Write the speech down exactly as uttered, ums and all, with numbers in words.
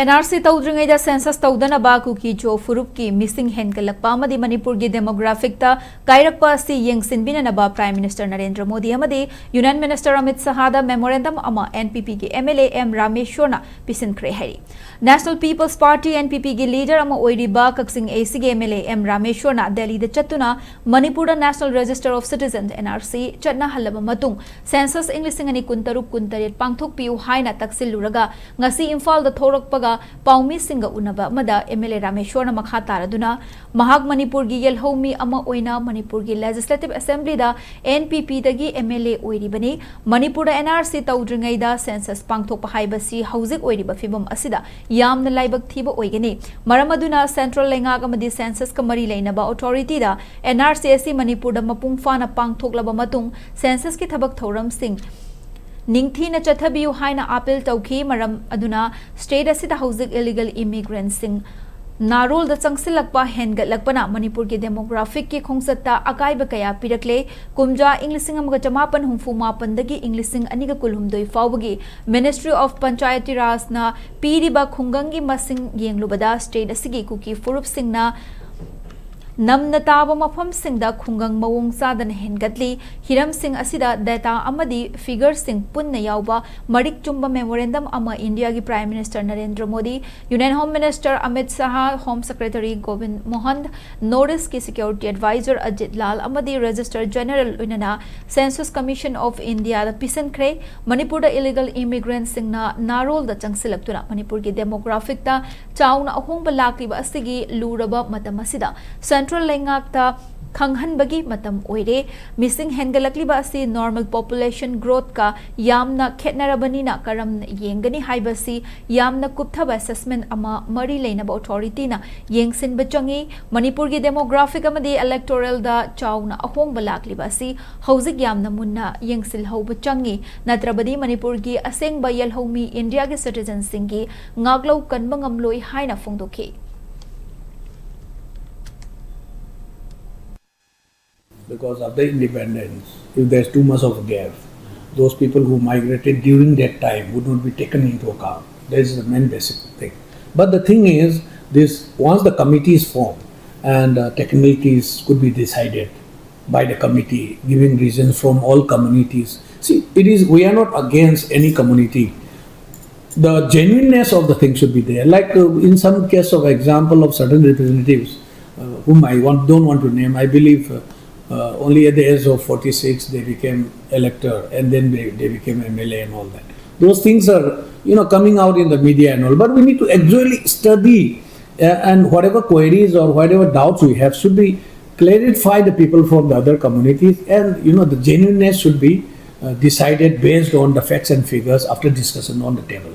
And R C ꯇꯧꯗ꯭ꯔꯤꯉꯩꯗ census ꯇꯧꯗꯅꯕ ꯀꯨꯀꯤ ꯖꯣ ꯐꯨꯔꯨꯞꯀꯤ ꯃꯤꯁꯤꯡ ꯍꯦꯟꯒꯠꯂꯛꯄ ꯑꯃꯗꯤ ꯃꯅꯤꯄꯨꯔꯒꯤ ꯗꯦꯃꯣꯒ꯭ꯔꯥꯐꯤꯛꯇ ꯀꯥꯏꯔꯛꯄ ꯑꯁꯤ ꯌꯦꯡꯁꯤꯟꯕꯤꯅꯅꯕ ꯄ꯭ꯔꯥꯏꯝ ꯃꯤꯅꯤꯁꯇꯔ ꯅꯔꯦꯟꯗ꯭ꯔ ꯃꯣꯗꯤ ꯑꯃꯗꯤ ꯌꯨꯅꯤꯌꯟ ꯃꯤꯅꯤꯁꯇꯔ ꯑꯃꯤꯠ ꯁꯍꯥꯗ ꯃꯦꯃꯣꯔꯦꯟꯗꯝ ꯑꯃ ꯑꯦꯟ ꯄꯤ ꯄꯤꯒꯤ ꯑꯦꯝ ꯑꯦꯜ ꯑꯦ ꯑꯦꯝ ꯔꯥꯃꯦꯁ꯭ꯋꯔꯅ ꯄꯤꯁꯤꯟꯈ꯭ꯔꯦ ꯍꯥꯏꯔꯤ꯫ National peoples party, N P ꯄꯤꯒꯤ ꯂꯤꯗꯔ ꯑꯃ ꯑꯣꯏꯔꯤꯕ ꯀꯛꯆꯤꯡ ꯑꯦ ꯁꯤꯒꯤ ꯑꯦꯝ ꯑꯦꯜ ꯑꯦ ꯑꯦꯝ ꯔꯥꯃꯦꯁ꯭ꯋꯔꯅ ꯗꯦꯜꯂꯤꯗ ꯆꯠꯇꯨꯅ ꯃꯅꯤꯄꯨꯔꯗ National Register of Citizens, N R C, ꯆꯠꯅꯍꯜꯂꯕ ꯃꯇꯨꯡ ꯁꯦꯟꯁꯁ ꯏꯪ ꯂꯤꯁꯤꯡ ꯑꯅꯤ ꯀꯨꯟꯇꯔꯨꯛ ꯀꯨꯟꯇꯔꯦꯠ ꯄꯥꯡꯊꯣꯛꯄꯤꯌꯨ ꯍꯥꯏꯅ ꯇꯛꯁꯤꯜꯂꯨꯔꯒ ꯉꯁꯤ ꯏꯝꯐꯥꯜꯗ ꯊꯣꯔꯛꯄꯒ ꯄꯥꯎꯃꯤꯁꯤꯡꯒ ꯎꯅꯕ ꯑꯃꯗ ꯑꯦꯝ ꯑꯦꯜ ꯑꯦ ꯔꯥꯃꯦꯁ꯭ꯋꯔꯅ ꯃꯈꯥ ꯇꯥꯔꯗꯨꯅ ꯃꯍꯥꯛ ꯃꯅꯤꯄꯨꯔꯒꯤ ꯌꯦꯜꯍꯧꯃꯤ ꯑꯃ ꯑꯣꯏꯅ ꯃꯅꯤꯄꯨꯔꯒꯤ ꯂꯦꯖꯤꯁꯂꯦꯇꯤꯚ ꯑꯦꯁꯦꯝꯕ꯭ꯂꯤꯗ ꯑꯦꯟ ꯄꯤ ꯄꯤꯗꯒꯤ ꯑꯦꯝ ꯑꯦꯜ ꯑꯦ ꯑꯣꯏꯔꯤꯕꯅꯤ꯫ ꯃꯅꯤꯄꯨꯔꯗ ꯑꯦꯟ ꯑꯥꯔ ꯁꯤ ꯇꯧꯗ꯭ꯔꯤꯉꯩꯗ ꯁꯦꯟꯁꯁ ꯄꯥꯡꯊꯣꯛꯄ ꯍꯥꯏꯕꯁꯤ ꯍꯧꯖꯤꯛ ꯑꯣꯏꯔꯤꯕ ꯐꯤꯕꯝ ꯑꯁꯤꯗ ꯌꯥꯝꯅ ꯂꯥꯏꯕꯛ ꯊꯤꯕ ꯑꯣꯏꯒꯅꯤ꯫ ꯃꯔꯝ ꯑꯗꯨꯅ ꯁꯦꯟꯇ꯭ꯔꯦꯜ ꯂꯩꯉꯥꯛ ꯑꯃꯗꯤ ꯁꯦꯟꯁꯁꯀ ꯃꯔꯤ ꯂꯩꯅꯕ ꯑꯣꯊꯣꯔꯤꯇꯤꯗ ꯑꯦꯟ ꯑꯥꯔ ꯁꯤ ꯑꯁꯤ ꯃꯅꯤꯄꯨꯔꯗ ꯃꯄꯨꯡ ꯐꯥꯅ ꯄꯥꯡꯊꯣꯛꯂꯕ ꯃꯇꯨꯡ ꯁꯦꯟꯁꯁꯀꯤ ꯊꯕꯛ ꯊꯧꯔꯝꯁꯤꯡ ꯅꯤꯡꯊꯤꯅ ꯆꯠꯊꯕꯤꯌꯨ ꯍꯥꯏꯅ ꯑꯥꯄꯤꯜ ꯇꯧꯈꯤ꯫ ꯃꯔꯝ ꯑꯗꯨꯅ ꯁ꯭ꯇꯦꯠ ꯑꯁꯤꯗ ꯍꯧꯖꯤꯛ ꯏꯂꯤꯒꯦꯜ ꯏꯃꯤꯒ꯭ꯔꯦꯟꯠꯁꯤꯡ ꯅꯥꯔꯣꯜꯗ ꯆꯪꯁꯤꯜꯂꯛꯄ ꯍꯦꯟꯒꯠꯂꯛꯄꯅ ꯃꯅꯤꯄꯨꯔꯒꯤ ꯗꯦꯃꯣꯒ꯭ꯔꯥꯐꯤꯛꯀꯤ ꯈꯣꯡꯆꯠꯇ ꯑꯀꯥꯏꯕ ꯀꯌꯥ ꯄꯤꯔꯛꯂꯦ꯫ ꯀꯨꯝꯖꯥ ꯏꯪ ꯂꯤꯁꯤꯡ ꯑꯃꯒ ꯆꯃꯥꯄꯟ ꯍꯨꯝꯐꯨ ꯃꯥꯄꯟꯗꯒꯤ ꯏꯪ ꯂꯤꯁꯤꯡ ꯑꯅꯤꯒ ꯀꯨꯟꯍꯨꯝꯗꯣꯏ ꯐꯥꯎꯕꯒꯤ Ministry of Panchayati Rajꯅ ꯄꯤꯔꯤꯕ ꯈꯨꯡꯒꯪꯒꯤ ꯃꯁꯤꯡ ꯌꯦꯡꯂꯨꯕꯗ ꯁ꯭ꯇꯦꯠ ꯑꯁꯤꯒꯤ ꯀꯨꯀꯤ ꯐꯨꯔꯨꯞꯁꯤꯡꯅ ꯅꯝꯅ ꯇꯥꯕ ꯃꯐꯝꯁꯤꯡꯗ ꯈꯨꯡꯒꯪ ꯃꯑꯣꯡ ꯆꯥꯗꯅ ꯍꯦꯟꯒꯠꯂꯤ꯫ ꯍꯤꯔꯝꯁꯤꯡ ꯑꯁꯤꯗ ꯗꯦꯇꯥ ꯑꯃꯗꯤ ꯐꯤꯒꯔꯁꯤꯡ ꯄꯨꯟꯅ ꯌꯥꯎꯕ ꯃꯔꯤꯛ ꯆꯨꯝꯕ ꯃꯦꯃꯣꯔꯦꯟꯗꯝ ꯑꯃ ꯏꯟꯗꯤꯌꯥꯒꯤ prime minister Narendra Modi, union home minister Amit Shah, home secretary Gobind Mohan, north ꯏꯁ꯭ꯠꯀꯤ ꯁꯦꯀ꯭ꯌꯨꯔꯤꯇꯤ ꯑꯦꯗꯚꯥꯏꯖꯔ ꯑꯖꯤꯠ ꯂꯥꯜ ꯑꯃꯗꯤ ꯔꯦꯖꯤꯁꯇꯔ ꯖꯦꯅꯔꯦꯜ ꯂꯣꯏꯅꯅ ꯁꯦꯟꯁꯁ ꯀꯃꯤꯁꯟ ꯑꯣꯐ ꯏꯟꯗꯤꯌꯥꯗ ꯄꯤꯁꯤꯟꯈ꯭ꯔꯦ꯫ ꯃꯅꯤꯄꯨꯔꯗ ꯏꯂꯤꯒꯦꯜ ꯏꯃꯤꯒ꯭ꯔꯦꯟꯠꯁꯤꯡꯅ ꯅꯥꯔꯣꯜꯗ ꯆꯪꯁꯤꯜꯂꯛꯇꯨꯅ ꯃꯅꯤꯄꯨꯔꯒꯤ ꯗꯦꯃꯣꯒ꯭ꯔꯥꯐꯤꯛꯇ ꯆꯥꯎꯅ ꯑꯍꯣꯡꯕ ꯂꯥꯛꯂꯤꯕ ꯑꯁꯤꯒꯤ ꯂꯨꯔꯕ ꯃꯇꯝ ꯑꯁꯤꯗ ꯁꯦꯟꯇ꯭ꯔꯦꯜ ꯂꯩꯉꯥꯛꯇ ꯈꯪꯍꯟꯕꯒꯤ ꯃꯇꯝ ꯑꯣꯏꯔꯦ꯫ ꯃꯤꯁꯤꯡ ꯍꯦꯟꯒꯠꯂꯛꯂꯤꯕ ꯑꯁꯤ ꯅꯣꯔꯃꯦꯜ ꯄꯣꯄꯨꯂꯦꯁꯟ ꯒ꯭ꯔꯣꯊꯀ ꯌꯥꯝꯅ ꯈꯦꯠꯅꯔꯕꯅꯤꯅ ꯀꯔꯝꯅ ꯌꯦꯡꯒꯅꯤ ꯍꯥꯏꯕꯁꯤ ꯌꯥꯝꯅ ꯀꯨꯞꯊꯕ ꯑꯦꯁꯦꯁꯃꯦꯟꯠ ꯑꯃ ꯃꯔꯤ ꯂꯩꯅꯕ ꯑꯣꯊꯣꯔꯤꯇꯤꯅ ꯌꯦꯡꯁꯤꯟꯕ ꯆꯪꯏ꯫ ꯃꯅꯤꯄꯨꯔꯒꯤ ꯗꯦꯃꯣꯒ꯭ꯔꯥꯐꯤꯛ ꯑꯃꯗꯤ ꯏꯂꯦꯛꯇꯣꯔꯦꯜꯗ ꯆꯥꯎꯅ ꯑꯍꯣꯡꯕ ꯂꯥꯛꯂꯤꯕ ꯑꯁꯤ ꯍꯧꯖꯤꯛ ꯌꯥꯝꯅ ꯃꯨꯟꯅ ꯌꯦꯡꯁꯤꯜꯍꯧꯕ ꯆꯪꯏ, ꯅꯠꯇ꯭ꯔꯕꯗꯤ ꯃꯅꯤꯄꯨꯔꯒꯤ ꯑꯁꯦꯡꯕ ꯌꯦꯜꯍꯧꯃꯤ ꯏꯟꯗꯤꯌꯥꯒꯤ ꯁꯤꯇꯤꯖꯟꯁꯤꯡꯒꯤ ꯉꯥꯛꯂꯧ ꯀꯟꯕ ꯉꯝꯂꯣꯏ ꯍꯥꯏꯅ ꯐꯣꯡꯗꯣꯛꯈꯤ꯫ Because of the independence, if there's too much of a gap, those people who migrated during that time would not be taken into account. That is the main basic thing. But the thing is, this once the committee is formed and uh, technicalities could be decided by the committee, giving reasons from all communities. See, it is, we are not against any community. The genuineness of the thing should be there. Like uh, in some case of example of certain representatives, uh, whom I want, don't want to name, I believe uh, uh, only at the age of forty-six they became elector and then they, they became M L A and all that. Those things are, you know, coming out in the media and all. But we need to actually study uh, and whatever queries or whatever doubts we have should be clarify the people from the other communities, and you know, the genuineness should be uh, decided based on the facts and figures after discussion on the table.